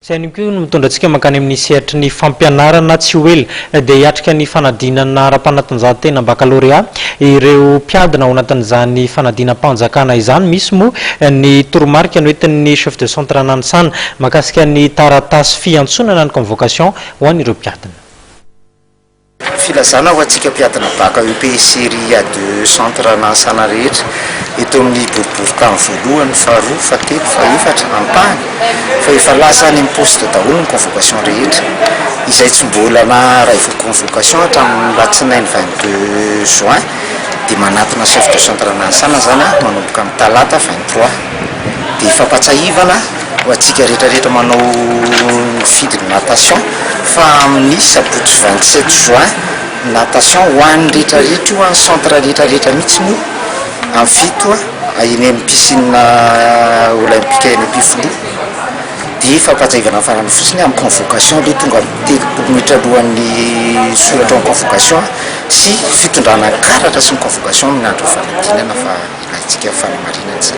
Izay ihany koa no mitondra antsika mankany amin'ny sehatry ny fampianarana. Tsy ho ela dia hiatrika ny fanadinana ara-panatanjahantena bakalorea ireo mpiadina ao anatin'izany fanadinam-panjakana izany. Misy moa ny toromarika noentin'ny chef de centre Nanisana mahakasika ny taratasy fiantsonana ny convocation ho an'ireo mpiadina. Filazana ho antsika mpiadina bac EPS série A de centre Nanisana rehetra eto amin'ny boriborintany voalohany, faharoa, fahatelo, fahefatra, ampahany fa efa lasa any amin'ny poste daholo ny convocation rehetra. Izay tsy mbola naharay convocation hatramin'ny latsinainy 22 juin dia manatona chef de centre Nanisana zany manomboka amin'ny talata 23. Dia fampatsahivana ho antsika rehetrarehetra manao fidiny natation fa amin'ny sabotsy 27 juin natation ho an'ny rehetrarehetra io, any centre rehetrarehetra mihitsy io, amin'ny 7 eny amin'ny piscine olympique eny Ampefiloha. Dia fampatsahivana farany fotsiny, amin'ny convocation aloha tonga 30 minitra alohan'ny soratra ao convocation sy fitondrana karatra sy ny convocation amin'ny andro fanadinana fa ilaintsika fanamarinana zay.